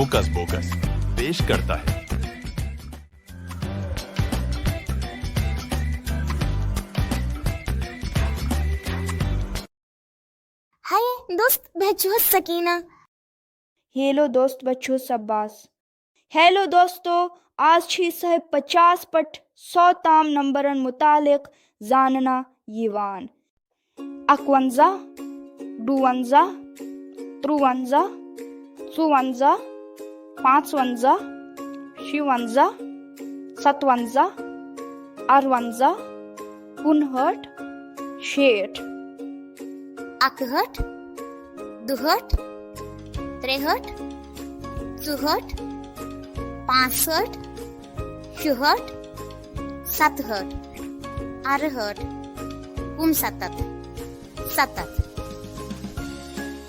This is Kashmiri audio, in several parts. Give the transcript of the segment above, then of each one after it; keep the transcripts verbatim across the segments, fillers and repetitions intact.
होकस बोकस पेश करता है। ہاے دوست، بہٕ چھُس سکینہ۔ ہیلو دوست، بہٕ چھُس عباس۔ ہیلو دوستو، آز چھِ صحیح پچاس پٮ۪ٹھ سو تام نمبرن متعلق زاننہٕ یِوان۔ اکونزہ، ڈُونزہ، ترُونزہ، ژُونزہ، پانٛژونزہ، شُونزہ، ستونزہ، ارونزہ، کُنہٲٹھ، شیٹھ۔ اکہٲٹھ، دُہٲٹھ، ترٛےٚ ہٲٹھ، ژُہٲٹھ، پانٛژھ ہٲٹھ، شُہٲٹھ، ستہٲٹھ، ارہٲٹھ، کُنستتھ، ستتھ۔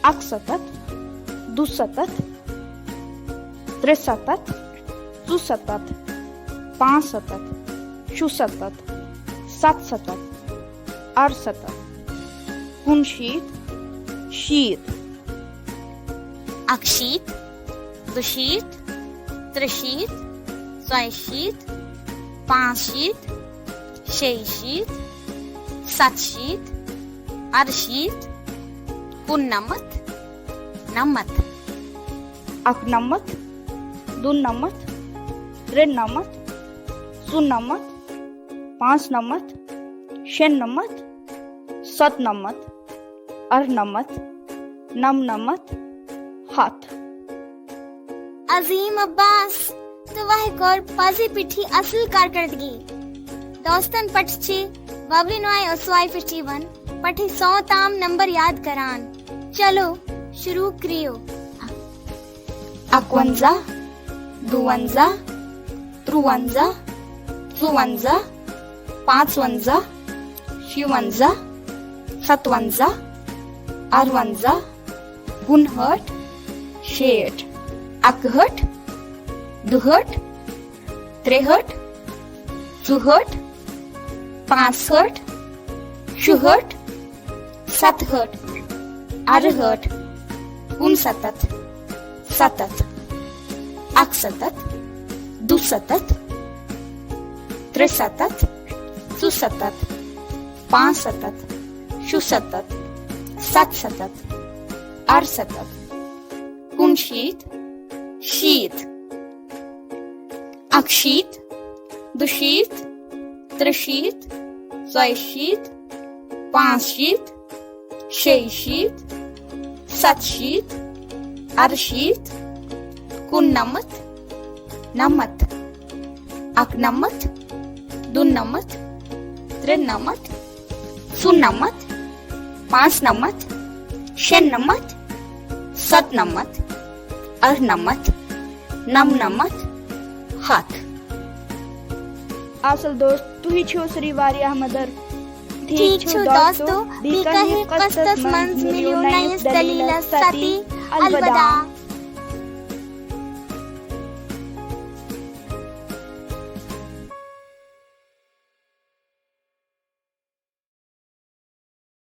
اکستتھ، دُستتھ، ترٛےٚ ستتھ، ژُستتھ، پانٛژھ ستتھ، شُستتھ، ستستتھ، ارستتھ، کُنشیٖتھ، شیٖتھ۔ اکشیٖتھ، دُشیٖتھ، ترٛشیٖتھ، ژۄیشیٖتھ، پانٛژشیٖتھ، شیٚیہِ شیٖتھ، ستہٕ شیٖتھ، ارشیٖتھ، کُننمتھ، نمتھ۔ اکنمتھ، دُنمتھ، ترٛنمتھ، ژُنمتھ، پانٛژنمتھ، شُنمتھ، ستنمتھ، ارنمتھ، نمنمتھ، ہتھ۔ عظیم عباس، تۄہہِ کٔر پٔزۍ پٲٹھۍ اصل کارکردگی۔ دوستن پٮ۪ٹھ چھِ وولنوائے اوسوائے پٮ۪ٹھ یِوان پٮ۪ٹھٕ سو تام نمبر یاد کران۔ چلو شروع کٔرِو۔ اکونزہ، دُونزہ، ترُونزہ، ژُونزہ، پانٛژونزہ، شُونزہ، ستونزہ، ارونزہ، کُنہٲٹھ، شیٹھ۔ اکہٲٹھ، دُہٲٹھ، ترٛےٚ ہٲٹھ، ژُہٲٹھ، پانٛژھ ہٲٹھ، شُہٲٹھ، ستہٲٹھ، ارہٲٹھ، کُنستتھ، ستتھ۔ اکستتھ، دُستتھ، ترٛےٚ ستتھ، ژُستتھ، پانٛژھ ستتھ، شُستتھ، ستستتھ، ارستتھ، کُنشیٖتھ، شیٖتھ۔ اکشیٖتھ، دُشیٖتھ، ترٛشیٖتھ، ژۄیشیٖتھ، پانٛژشیٖتھ، شیٚیشیٖتھ، ستشیٖتھ، ارشیٖتھ، کُننمتھ، نمتھ، اکنمتھ، دُنمتھ، ترٛنمتھ، ژُنمتھ، پانٛژنمتھ، شُنمتھ، ستنمتھ، ارنمتھ، نمنمتھ، ہتھ۔ اصل دوست، تُہۍ چھِو سٲری واریاہ مدر۔ ٹھیک چھُ دوستو، بیٚیہِ کَہہِ قسطس منٛز مِلیو نٔیِس دٔلیٖلس ستی۔ الوداع۔